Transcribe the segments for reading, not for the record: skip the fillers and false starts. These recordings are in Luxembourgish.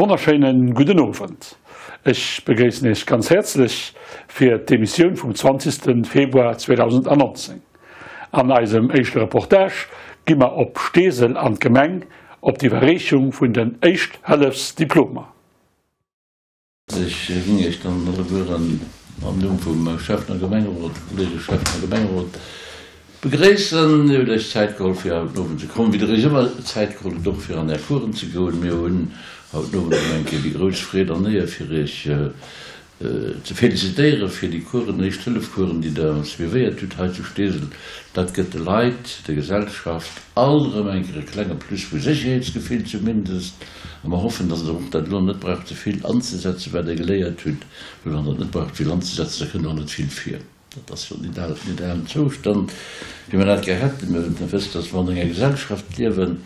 wonnerschéinen gudden Owend. Ech begréissen Iech ganz häerzlech fir d'Emissioun vum 20. Februar 2019. An eisem éischte Reportage gi mer op Steesel an d'Gemeng op d'Iwwerreechung vun den Éischt-Hëllefs-Diplomer. Ech géing Iech dann allegueren am Numm vum Schäffen a Gemengerot, Kollege Schäffen a Gemengerot, begréissen. Dir hutt Iech Zäit geholl fir haut den Owend ze kommen, wéi Der Iech ëmmer Zäit geholl hutt och fir an Är Coursen ze goen. Mir hunn haut den Owend erëm eng Kéier déi grouss Freed an Éier fir Iech ze felicitéiere fir déi Coursen, Éischt-Hëllef-Coursen, déi Der suivéiert hutt hei zu Steesel. Dat gëtt de Leit, der Gesellschaft alt erëm eng Kéier e klenge Plus vu Sécherheetsgefill zumindest. A mer hoffen, dass Der och dat elo net braucht ze vill anzesetzen, wat Der geléiert hutt, well wann Der et net braucht vill anzesetzen, da kënnt och net vill vir. Dat ass jo den idealen Zoustand, wéi mer dat gär hätten. Mä Der wësst, dass mer an enger Gesellschaft liewen,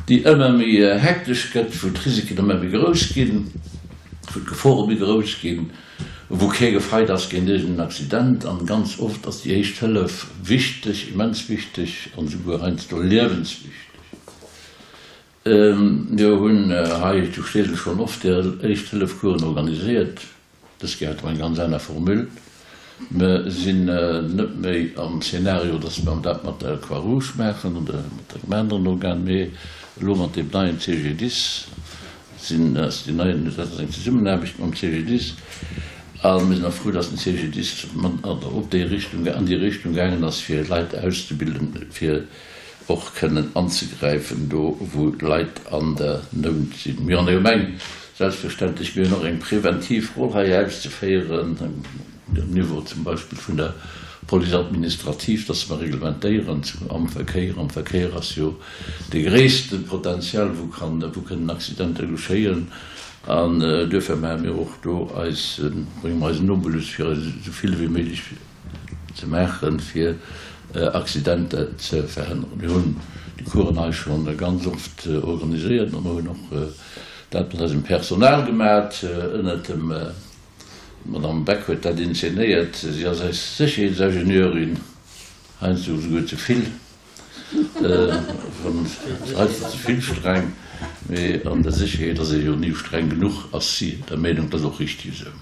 déi ëmmer méi hektesch gëtt, wou d'Risiken ëmmer méi grouss ginn, wou d'Gefore méi grouss ginn, wou kee gefeit ass géint iergendeen Accident. An ganz oft ass déi éischt Hëllef wichteg, immens wichteg an esouguer heiansdo liewenswichteg. Mir hunn hei zu Steesel schonn oft där Éischt-Hëllef-Coursen organiséiert. Dës Kéier hate mer eng ganz aner Formule. Mer sinn net méi am Szenario, dass mer dat mat der Croix-Rouge maachen oder mat engem aneren Organ, mee elo mat deem neien CGDIS sinn, ass deen neien, dat ass eng Zesummenaarbecht mam CGDIS. A mir sinn och frou, dass den CGDIS mat op déi Richtung, an déi Richtung gaangen ass, fir Leit auszebilden, fir och kënnen anzegräifen do wou Leit an der Nout sinn. Mir an der Gemeng selbstverständlech, mir hunn och eng preventiv Roll hei auszeféieren, um Niveau zum Beispill vun der Police administrative, dass mer reglementéieren am Verkéier. Am Verkéier ass jo de gréisste Potential wou kann, wou kënnen Accidenter geschéien an duerfir maache mir och do eis, brénge mer eisen Obolus fir eis esou vill ewéi méiglech ze maachen, fir Accidenter ze verhënneren. Mir hunn déi Coursen hei scho ganz oft organiséiert a mer hunn och dat mat eisem Personal gemat. Ënnert dem Madame Beck huet dat inzenéiert. Si ass eis Sécherheetsingenieurin, heiansdo esouguer ze vill, heiansdo ze vill streng, mee an der Sécherheet ass ee jo ni streng genuch, ass si der Meenung. Dat ass och richtig esou.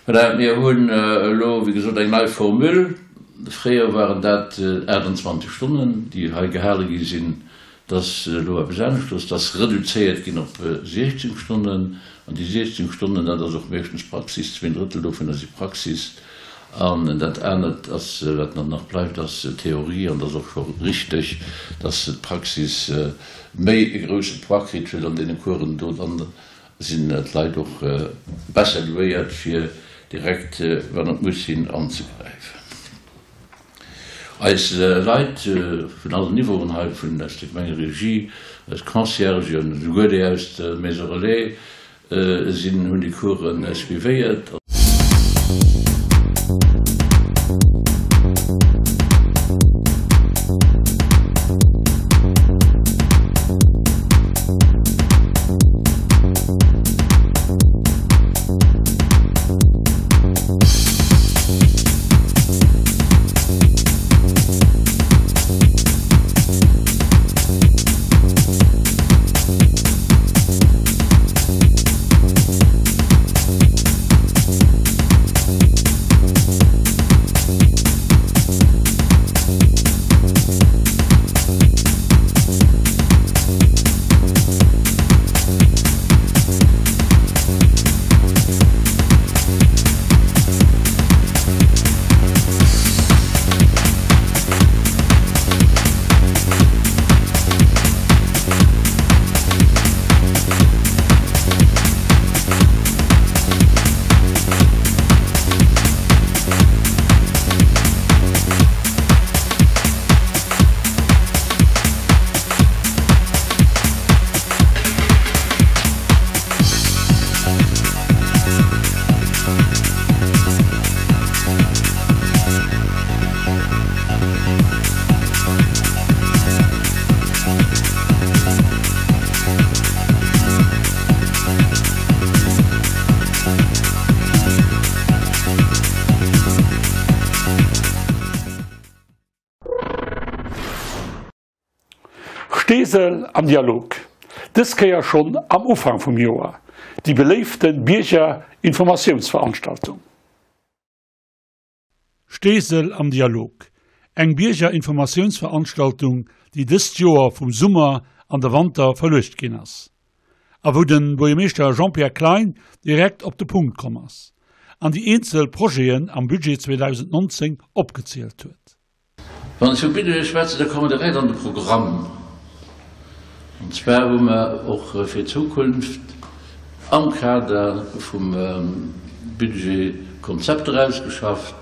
Voilà, mir hunn elo, wéi gesot, eng nei Formule. Fréier waren dat 28 Stonnen, déi hei gehale gi sinn. Dat ass elo eppes aneschters, dat ass reduzéiert ginn op 16 Stonnen. An déi 16 Stonnen, dat ass och meeschtens Praxis, zween Drëttel dovunner si Praxis. An dat anert ass, wat dann nach bleift, ass Theorie. An dat ass och scho richteg, dass d'Praxis méi e grousse Poids kritt huet an deene Coursen do dann sinn d'Leit och besser douéiert fir direkt, wann et muss sinn, anzegräifen. Eis Leit vun allen Niveauen hei, vun aus der Gemengeregie, eis Conciergen, esouguer déi aus der Maison Relais sinn, hunn déi Coursen suivéiert. Steesel am Dialog. Dës Kéier schonn am Ufank vum Joer, déi beléifte Biergerinformatiounsveranstaltung. Steesel am Dialog, eng Biergerinformatiounsveranstaltung, déi dëst Joer vum Summer an de Wanter verluecht ginn ass, a wou de Buergermeeschter Jean-Pierre Klein direkt op de Punkt komm ass an déi eenzel Projeten am Budget 2019 opgezielt huet. Wann ech vu Budget schwätzen, da komme mer direkt an de Programm. An zwar hu mer och fir d'Zukunft am Kader vum Budget Konzepter ausgeschafft,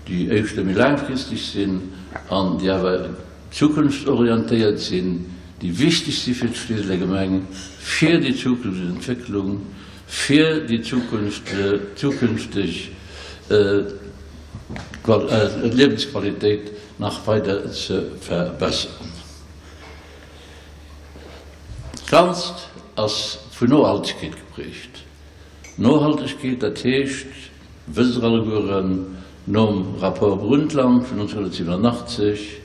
déi éischter méi laangfristeg sinn an déi awer zukunftsorientéiert sinn, déi wichteg si fir d'Steeseler Gemeng, fir déi zukünfteg Entwécklung, fir déi zukünfteg Liewensqualitéit nach weider ze verbesseren. D'Ganzt ass vun Nohaltegkeet geprägt. Nohaltegkeet, dat heescht, wësst Der allegueren, nom Rapport Brundtland vun 1987,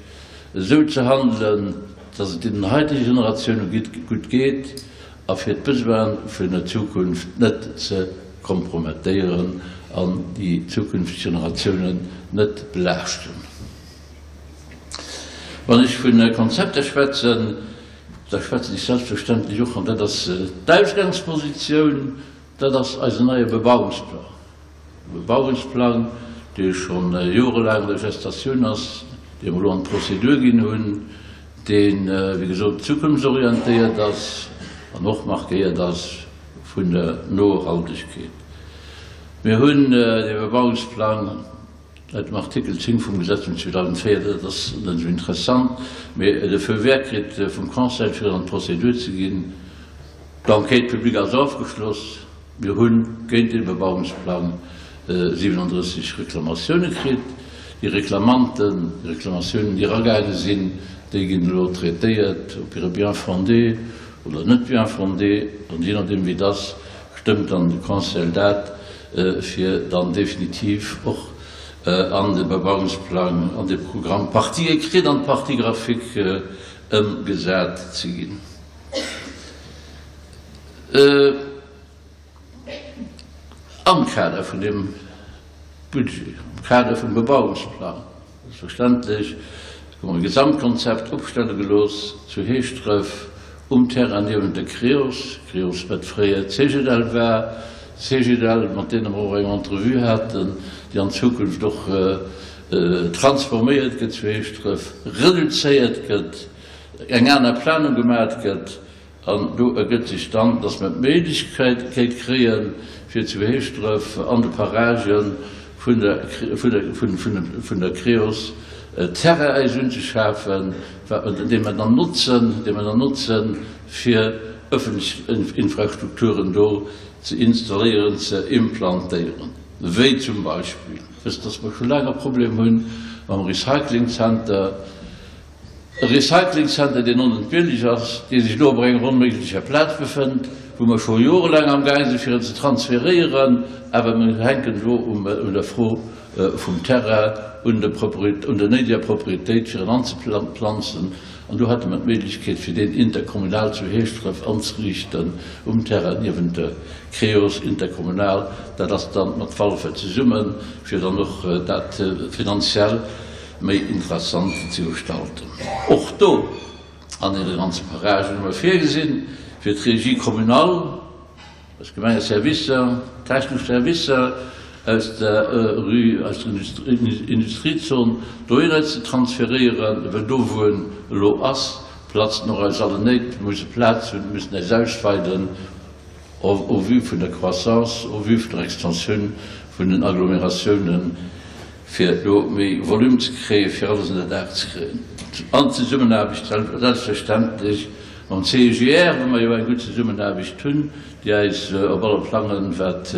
esou ze handelen, dass et deenen haitege Generatioune gutt geet a fir d'Besoine vun der Zukunft net ze kompromettéieren an déi zukünfteg Generatiounen net belaaschten. Wann ech vu Konzepter schwätzen, da schwätzen ech selbstverständlech och, an dat ass d'Ausgangspositioun, dat ass eisen neie Bebauungsplang. E Bebauungsplang, dee scho jorelaang an der Gestatioun ass, dee mer elo an d'Prozedur ginn hunn, deen, wéi gesot, zukunftsorientéiert ass an och markéiert ass vun der Nohaltegkeet. Mir hunn dee Bebauungsplang laut dem Artikel 10 vum Gesetz vun 2004, dat ass net esou interessant, mee de Feu vert kritt vum Conseil, fir en an d'Prozedur ze ginn. D'Enquête publique ass ofgeschloss. Mir hu géint dee Bebauungsplang 37 Reklamatioune kritt. Déi Reklamanten, déi Reklamatiounen, déi eragaange sinn, déi ginn elo traitéiert op hire Bien-fondé oder net Bien-fondé. An jee nodeem wéi et ass, stëmmt dann de Conseil dat, fir dann definitiv och an de Bebauungsplang, an de Programme Partie écrite an d'Partie graphique ëmgesat ze ginn. Am Kader vun deem Budget, am Kader vum Bebauungsplang, selbstverständlech, hu mer e Gesamtkonzept opstelle gelooss zu Heeschdref um Terrain niewent der Creos, Creos wat fréier Cegedel war, Cegedel mat deene mer och eng Entrevue haten, déi an Zukunft och transforméiert gëtt zu Heeschdref, reduzéiert gëtt, eng aner Planung gemat gëtt. An do ergëtt sech dann, dass mer d'Méiglechkeet kréien, fir zu Heeschdref an de Paragë vun der Creos Terrain äis unzeschafen, dee mer dann notzen, dee mer dann notzen, fir ëffentlech Infrastrukturen do ze installéieren, ze implantéieren, wéi zum Beispill, wësst, dass mer scho laang e Problem hu mam Recyclingcenter, E Recyclingcenter, deen onentbierlech ass, dee sech elo op enger onméiglecher Plaz befënnt, wou mer scho jorelaang am gaang sinn, fir en ze transferéieren, awer mir hänken elo un der Fro vum Terrain, un der néideger Proprietéit, fir en anzeplanzen. An do hätte mer d'Méiglechkeet, fir deen interkommunal zu Heeschdref anzeriichten, um Terrain niewent der Creos interkommunal. Dat ass dann mat Walfer zesummen, fir dann och dat finanziell méi interessant ze gestalten. Och do an deene ganze Paragen hu mer virgesinn, fir d'Régie communale, eis Gemengeservicer, d'technesch Servicer aus der Rue, aus der Industriezon dohinner ze transferéieren, well do wou en elo ass, platzen och eis allen Néit. Mir musse Plaz hunn, mir müssen äis ausweiden au vu vun der Croissance, au vu vun der Extensioun vun den Agglomeratiounen. fir do méi Volume ze kréien, fir alles ënner Daach ze kréien, an Zesummenaarbecht selbstverständlech mam CIGR, wou mer jo eng gutt Zesummenaarbecht hunn, déi eis op alle Plangen, wat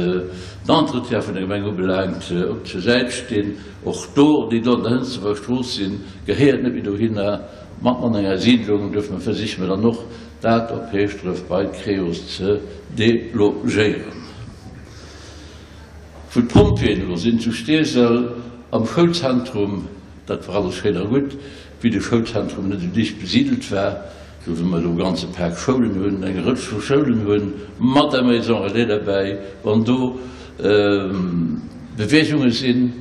d'Entretien vun der Gemeng ubelaangt, op zur Säit stinn. Och do, déi do an der Hënstefer Strooss sinn, gehéiert net méi dohinner, matten an enger Siidlung, duerfir versiche mer dann och, dat op Heeschdref bei d'Creos ze delogéieren. Wou d'Pompjeeën elo sinn, zu Steesel am Schoulzentrum, dat war alles schéin a gutt, wéi de Schoulzentrum net esou dicht besidelt war. Do wou mer elo e ganze Pak Schoulen hunn, eng Rëtsch vu Schoulen hunn, mat der Maison Relais derbäi, wann do Beweegunge sinn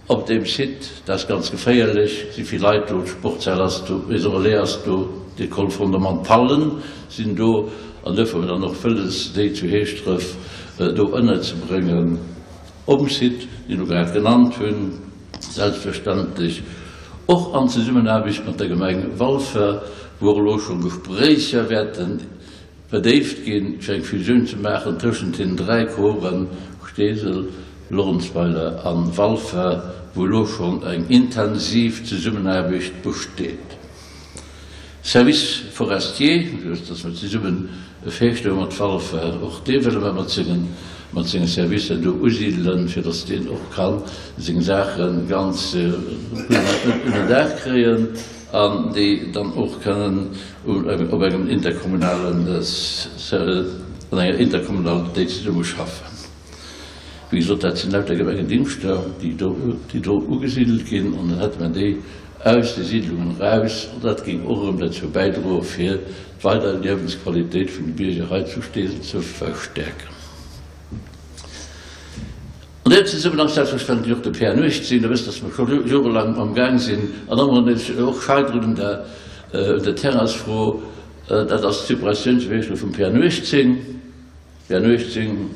op deem Site, dat ass ganz geféierlech, si vill Leit do, d'Sportshal ass do, d'Maison Relais ass do, d'Écoles fondamentalen sinn do, an duerfir hu mer dann och wëlles, déi zu Heeschdref do ënnerzebréngen. Um Site, deen elo grad genannt hunn, selbstverständlech och an Zesummenaarbecht mat der Gemeng Walfer, wou och elo scho Gespréicher wäerte verdéift ginn, fir eng Fusioun ze maachen tëschent deenen 3 Corpsen, Steesel, Lorentzweiler a Walfer, wou elo schonn eng intensiv Zesummenaarbecht besteet. Service forestier, just dass mer zesummen e Feescht hu mat Walfer, och dee wëlle mer mat sengen, mat senge Servicer do usidelen, fir dass deen och ka seng Saache ganz gutt ënner Daach kréien an déi dann och kënnen op engem interkommunalen, an enger Interkommunalitéit zesummeschaffen. Wéi gesot, dat sinn lauter Gemengendingschter, déi do, déi do ugesidelt ginn, an dann hätte mer déi aus de Siidlungen eraus, an dat géing och erëm derzou bäidroen, fir d'weider Liewensqualitéit vun de Bierger hei zu Steesel ze verstäerken. An deem Zesummenhang selbstverständlech och de PN 18. Der wësst, dass mer scho jorelaang amgaang sinn an ëmmer nees och scheiteren un der, un der Terrainsfro. Dat ass d'Suppressioun zum Beispill vum PN 18. PN 18,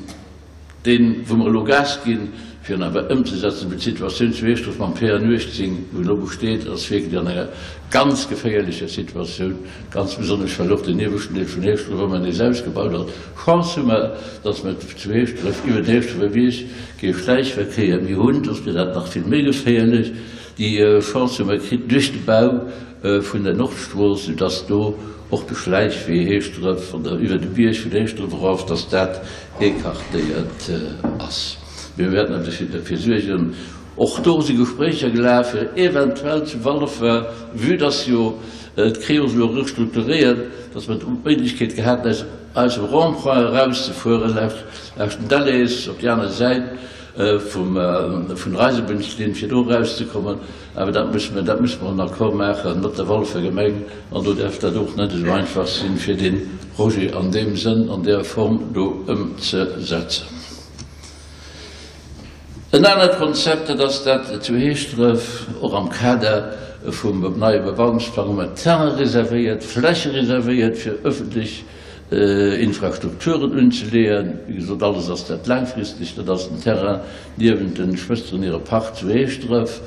deen, wou mer elo Gas ginn, fir en awer ëmzesetzen, well d'Situatioun zu Eeschdref mam PN 18, wou elo besteet, ass wierklech an enger ganz geféierlecher Situatioun, ganz besonnesch well och den ieweschten Deel vun Eeschdref ëmmer nees ausgebaut ass. Chance hu mer, dass mer zu Eeschdref iwwer den Eeschdrefer Bierg kee Schläichverkéier méi hunn, soss wier dat nach vill méi geféierlech. Déi Chance hu mer kritt duerch de Bau vun der Nordstrooss, soudass do och de Schläichwee Heeschdref oder iwwer de Bierg vun Heeschdref erof, dass dat écartéiert ass. Mee mir wäerten natierlech derfir suergen, och do si Gespréicher gelaf, fir eventuell zu Walfer, vue dass jo d'Creos elo restrukturéiert, dass mer d'Méiglechkeet gehat hätten, aus dem Rond-point erauszefueren, lauscht den Delles op déi aner Säit vum, vun der Eisebunnslinn, fir do erauszekommen. Awer dat musse mer, dat musse mer en Accord maache mat der Walfer Gemeng. An do däerf dat och net esou einfach sinn, fir dee Projet an deem Sënn, an där Form do ëmzesetzen. En anert Konzept, dat ass dat zu Heeschdref, och am Kader vum neie Bebauungsplang hu mer Terraine reservéiert, Fläche reservéiert fir öffentlech Infrastrukturen unzeleeën. Wéi gesot, alles ass dat laangfristeg. Dat ass den Terrain niewent de Schwësteren hire Park zu Heeschdref,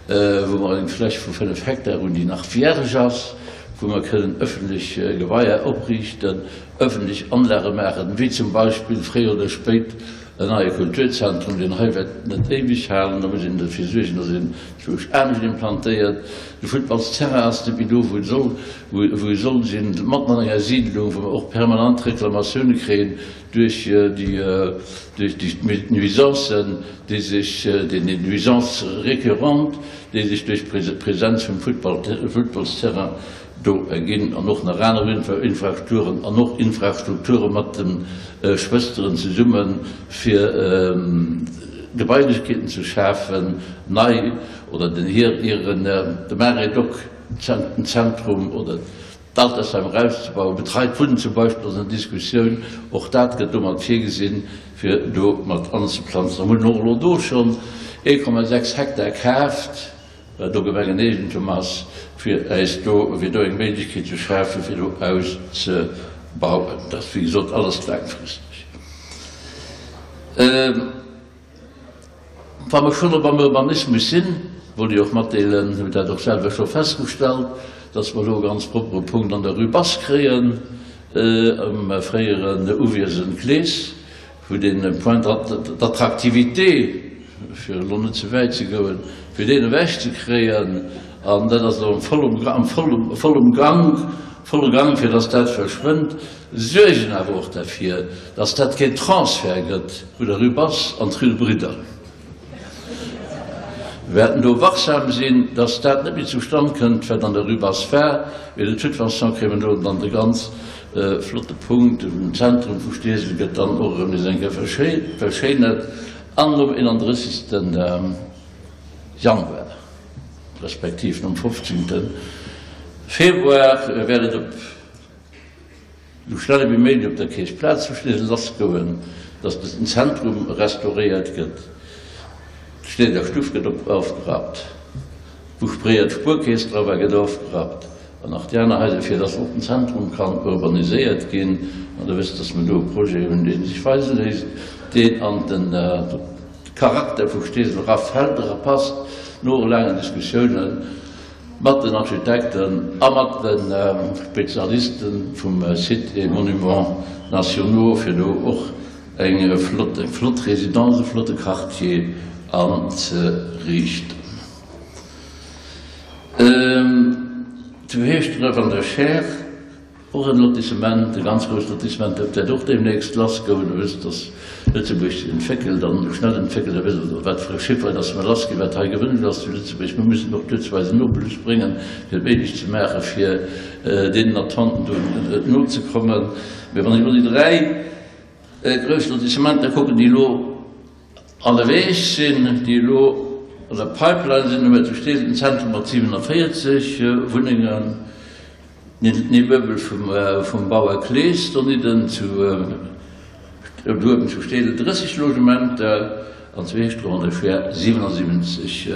wou mer eng Fläch vu 5 Hektar hunn, déi nach vierge ass, wou mer kënnen ëffentlech Gebaier opriichten, ëffentlech Anlage maachen, wéi zum Beispill fréi oder spéit en neie Kulturzentrum, deen hei wäert net éiweg halen. Da muss een derfir suergen, datt een zwousch anescht implantéiert. De Futtballsterrain ass net méi do, wou e soll, wou e soll sinn, matten an enger Siidlung, wou mer och permanent Reklamatioune kréien duerch déi, duerch déi Nuisancen, déi sech, déi Nuisances récurrentes, déi sech duerch d'Presenz vum Futtball, Futtballsterrain do erginn, an och nach aner Infrastrukturen an och Infrastrukture mat de Schwësteren zesummen, fir Gebailechkeeten ze schafen, nei oder den hiren de Maredoc Zentrum oder d'Altersheim erauszebauen. Betreit Wunnen zum Beispill ass an der Diskussioun, och dat gëtt domat virgesinn, fir do mat anzeplanzen. A mir hunn och elo do schonn 1,6 Hektar kaaft. wat do Gemengeneegentum ass, fir äis do, fir do eng Méiglechkeet ze schafen, fir do auszebauen. Dat ass, wéi gesot, alles laangfristeg. Wa mer schonn am Urbanismus sinn, wollt ech och matdeelen, hu dat och selwer scho festgestallt, dass mer elo e ganz proppere Punkt an der Rue Basse kréien, am fréieren Uwiesen Klees, wou dee Point d'attractivité, fir elo net ze wäit ze goen, fir deen ewech ze kréien, an dat ass elo am vollem Gang, volle Gang, fir dass dat verschwënnt, suergen awer och derfir, dass dat keen Transfert gëtt vun der Rue Basse an d'Rue de Bridder. Mir wäerten do wachsam sinn, dass dat net méi zustan kënnt, wat an der Rue Basse war. Mee de toute façon kréie mer do dann de ganz flotte Punkt am Zentrum vu Steesel gëtt dann och erëm nees eng Kéier verschéinert an nom 31. Januar, respektiv nom 15. Februar wäert et op. Esou schnell ewéi méiglech op der Keesplaz zu Steesel lassgoen, dass den Zentrum restauréiert gëtt, d'Steeseler Stuff gëtt op ofgerappt, wou spréier d'Spuerkeess dra war, gëtt ofgerappt an nach déi aner Haiser, fir dass och den Zentrum kann urbaniséiert ginn. An Der wësst, dass mer do e Projet hunn, dee sech weise léisst, deen an den Charakter vu Steesel erafält, erapasst, no laangen Diskussiounen. Mat den Architekten a mat de Spezialiste vum Sites et Monuments Nationaux, fir do och eng flott, eng flott Résidence, e flotte Quartier anzeriichten. Zu Heeschdref an der Scheer. Och en Lotissement, e ganz grousst Lotissement, dat wäert och deemnächst lassgoen. Der wësst, dass Lëtzebuerg sech entwéckelt an schnell entwéckelt. Der wësst och, wat fir e Chiffer dass mer lassginn, wat hei gewënscht ass zu Lëtzebuerg. Mir mussen och duerzou eisen Obolus bréngen, fir et méiglech ze maachen, fir deenen Attenten do nozekommen. Mä wann ech elo déi dräi grouss Lotissementer kucken, déi elo Ënnerweegs sinn, déi elo an der Pipeline sinn, hu mir zu Steesel den Zentrum mat 47 Wunnengen, den Immeubel vum Bauer Klees donidden, zu uewen zu Steesel 30 Logementer an zu Heeschdref an der Scheer 77,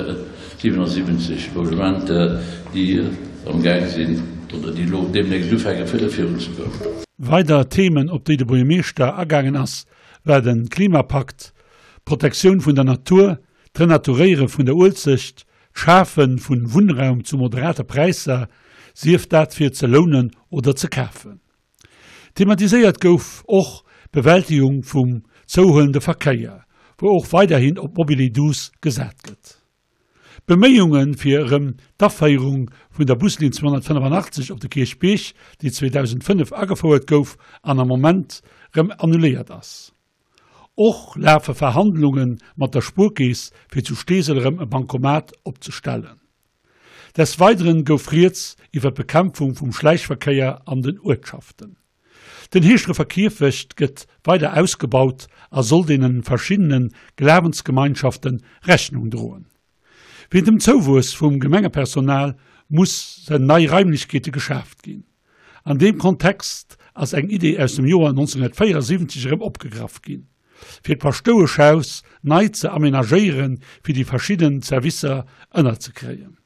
77 Logementer, déi am Gaang sinn oder déi elo deemnächst ufänke fir virunzegoen. Weider Themen, op déi de Buergermeeschter agaangen ass, war de Klimapakt, d'Protektioun vun der Natur, d'Renaturéiere vun der Uelzecht, d'Schafe vun Wunnraum zu moderate Präisser, sief dat fir ze lounen oder ze kafen. Thematiséiert gouf och d'Bewältegung vum zouhuelende Verkéier, wou och weiderhin op Mobile douce gesat gëtt. D'Beméiunge fir erëm d'Aféierung vun der Buslinn 285 op de Kierchbierg, déi 2005 agefouert gouf an am Moment rëm annuléiert ass. Och lafe Verhandlunge mat der Spuerkeess fir zu Steesel erëm e Bancomat opzestellen. Des Weideren gouf rieds iwwer d'Bekämpfung vum Schläichverkéier an den Uertschaften. Den Heeschdrefer Kierfecht gëtt weider ausgebaut a soll deene verschiddene Glawensgemeinschafte Rechnung droen. Wéint dem Zouwuess vum Gemengepersonal mussen nei Raimlechkeete geschaaft ginn. An deem Kontext ass eng Idee aus dem Joer 1974 erëm opgegraff ginn, fir d'Paschtoueschhaus nei ze amenagéieren, fir déi verschidden Servicer ënnerzekréien.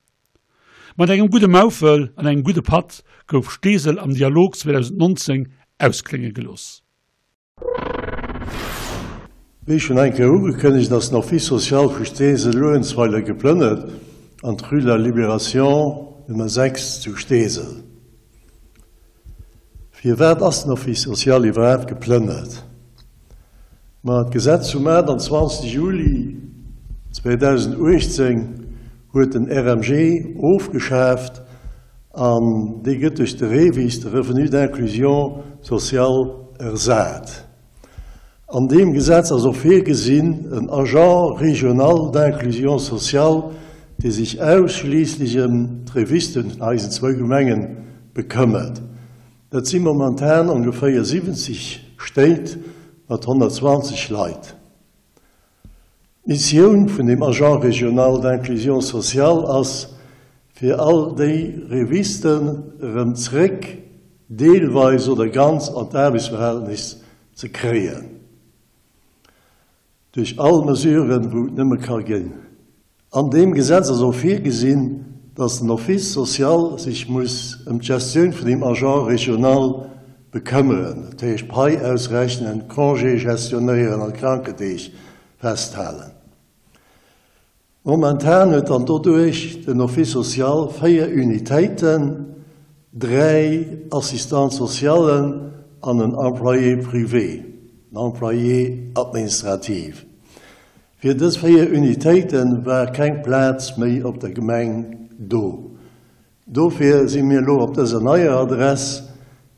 Mat engem gudde Maufel an engem gudde Patt gouf Steesel am Dialog 2019 ausklénge gelooss. Wéi schonn eng Kéier ugekënnegt, ass den Office social vu Steesel-Luerenzweiler geplënnert an d'Rue de la Libération Nummer 6 zu Steesel. Firwat ass den Office social iwwerhaapt geplënnert? Ma d'Gesetz vum 28 Juli 2018 huet den RMG ofgeschaaft an dee gëtt duerch de REVIS, de Revenu d'inclusion sociale, ersat. An deem Gesetz ass och virgesinn en Agent régional d'inclusion sociale, dee sech ausschliisslech ëm d'Revisten vun eisen zwou Gemenge bekëmmert. Dat si momentan ongeféier 70 Stéit mat 120 Leit. D'Missioun vun deem Agent régional d'inclusion sociale ass, fir all déi Revisten erëm zréck deelweis oder ganz an d'Aarbechtsverhältnis ze kréien. Duerch all Mesuren, wou et nëmme ka ginn. An deem Gesetz ass och virgesinn, dass den Office social sech muss ëm d'Gestioun vun deem Agent régional bekëmmeren, dat heescht d'Pai ausrechnen, d'Congéë gestionéieren an d'Krankedeeg festhalen. Momentan huet dann doduerch den Office social 4 Unitéiten, 3 Assistants socialen an en Employé privé, en Employé administratif. Fir dës 4 Unitéite war keng Plaz méi op der Gemeng do. Dofir si mir elo op dëser neier Adress.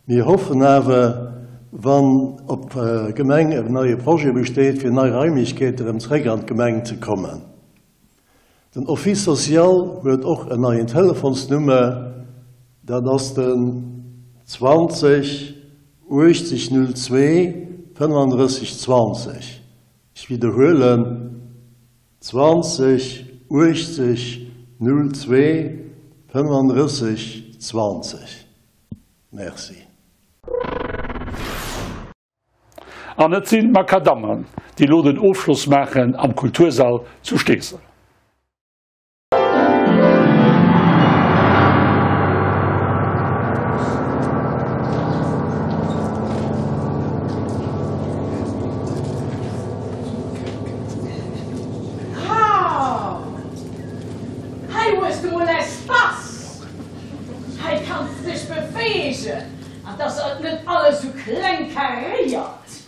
Mir hoffen awer, wann op Gemeng e neie Projet besteet, fir nei Raimlechkeete erëm zréck an d'Gemeng ze kommen. Den Office social huet och en neien Telefonsnummer, dat ass den 20 80 02 35 20. Ech widderhuelen, 20 80 02 35 20. Merci. An et sinn d'Makadammen, déi elo den Ofschloss maachen am Kultursall zu Steesel. Hei hues de mol Espace! Hei kanns de dech beweegen an 't ass net alles sou kleng karéiert.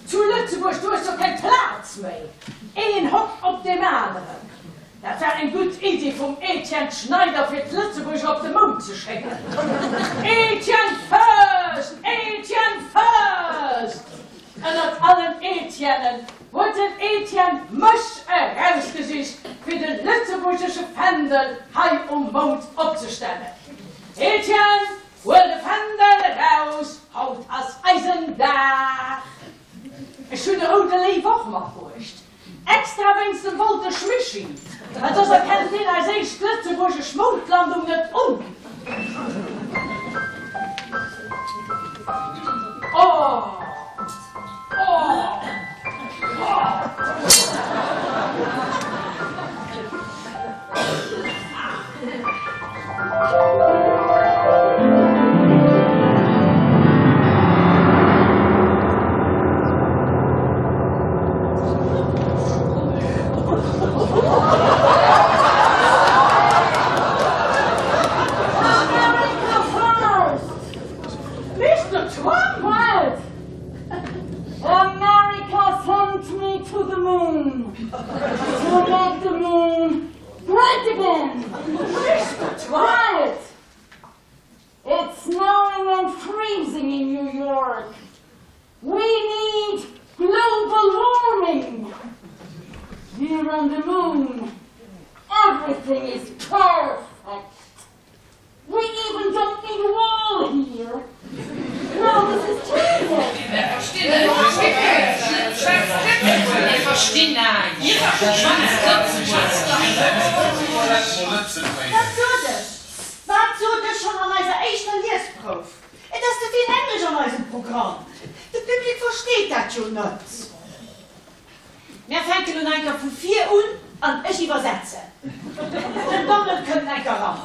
Zu Lëtzebuerg, do hues de jo keng Plaz méi, een hockt op deem aneren. Dat war eng gutt Iddi vum Etienne Schneider fir d'Lëtzebuerger op de Mound ze schécken. Etienne first! Etienne first! Ënnert allen Etiennen huet den Etienne mech erausgesicht fir de lëtzebuergesche Fändel hei um Mound opzestellen. Etienne, huel de Fändel eraus, haut ass eisen Dag! Ech hunn de roude Léiw och matbruecht, extra wéinst dem Woltesch Mischi, well soss erkennt deen eis éischt lëtzebuergesch Moundlandung net un. Oh! Oh! Oh! Mister Trump! What? America sent me to the moon to make the moon great again! Mister Trump! Quiet! It's snowing and freezing in New York. We need global warming. Here on the moon, everything is perfect. We even don't need a wall here. No, this is Jesus. Wat sot ech? Wat sot ech schonn an eiser éischter Liesprouf? Et ass ze vill Englesch an eisem Programm. De Public versteet dat jo net. Mär fänken un enker vu vir un an ech iwwersetzen. Den Donald kënnt enker ran.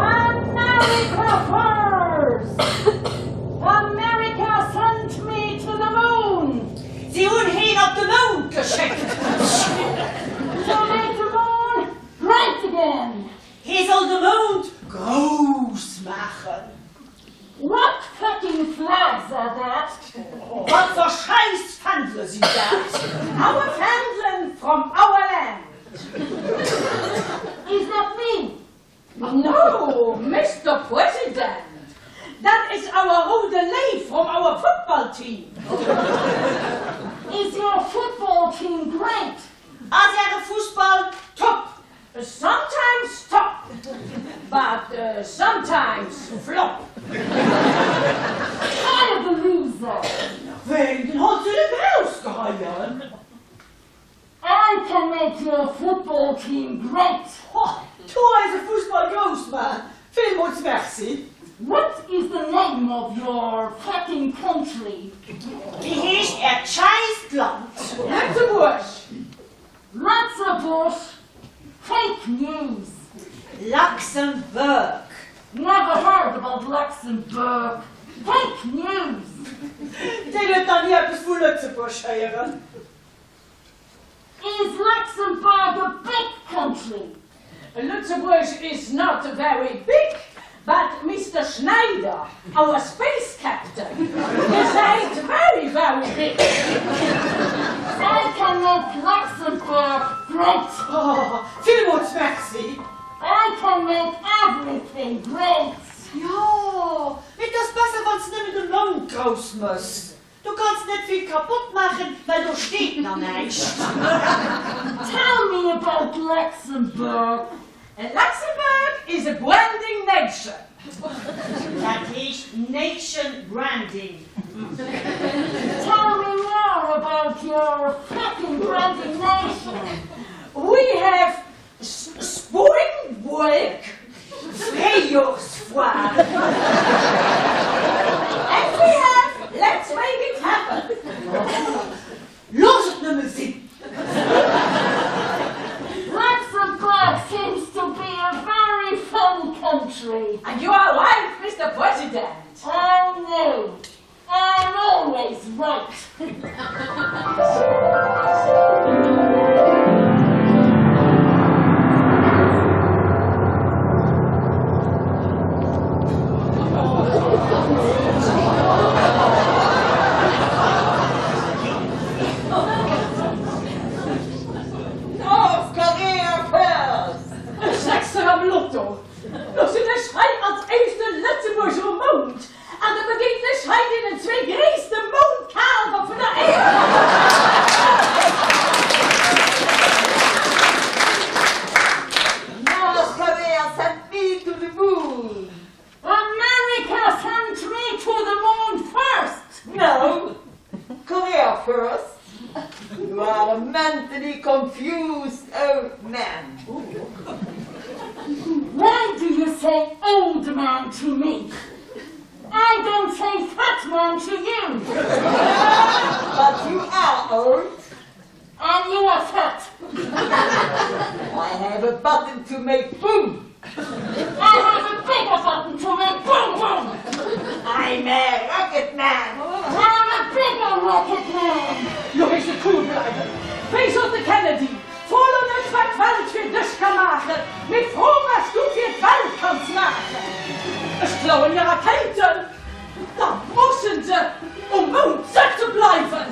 America first! America sent me to the moon! Si hunn heen op de Mound geschéckt. To make the moon great again! Hee soll de Mound grouss maachen. What fucking flags are that? Wat fir schäiss Fändele sinn dat? Our Fändelen from our land! Is that me? No, Mister President, that is our roude Léiw from our football team. Is your football team great? Ass äre Fussball top? Sometimes top, but sometimes flop. Fire the loser! Wéi, den Hond soll net erausgeheien? I can make your football team great! Ho, du eise Fussball grouss maan! Villmools merci! What is the name of your fucking country? Wéi heescht äert scheisst Land? Lëtzebuerg! Lëtzebuerg! Fake news! Luxembourg! Never heard about Luxembourg! Fake news! Deen huet nach ni eppes vu Lëtzebuerg héieren. Is Luxembourg a big country? Lëtzebuerg is not very big, but Mister Schneider, our space captain, gesäit very, very big. I can make Luxembourg great! Oh, villmools merci! I can make everything great! Jo, mee 't ass besser wann s nëmmen de Mount grouss mëss. Du kanns net vill kapott maachen, well do steet na näischt. Tell me about Luxembourg. Luxembourg is a branding nation. Dat heescht Nation Branding. Tell me more about your fucking branding nation. We have spring break, Fréijorsfoire. And we have let's make it happen. Looss et nëmme sinn! Luxembourg seems to be a very fun country. And you are right, Mister President. Oh no, I'm always right. North Korea first! E Sechser am Lotto! Lo sinn ech hei als éischte Lëtzebuerger um Mound an da begéinen ech hei deenen zwéi gréisste Moundkaalwer vun der Éier! North Korea sent me to the moon! America sent me to the moon first! No, Korea first! You are a mentally confused old man. Why do you say old man to me? I don't say fat man to you. But you are old. And you are fat. I have a button to make boom. I have a bigger button to make boom boom. I'm a rocket man. I'm a bigger rocket man. Lo heescht et cool bleiwen. Wéi sot de Kennedy, Fro lo net wat d'Welt fir dech ka maachen, mee fro wat s du fir d'Welt kanns maachen. Ech klauen hir Rakéiten, da mussen se um Mound sëtze bleiwen.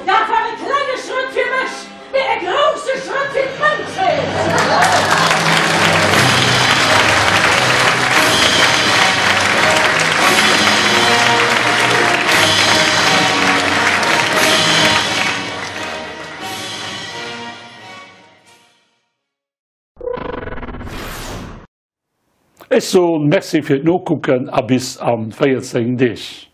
Dat war e klenge Schrëtt fir mech, mee e grousse Schrëtt fir d'Mënschheet. Ech soen Merci fir d'Nokucken a bis an 14 Deeg.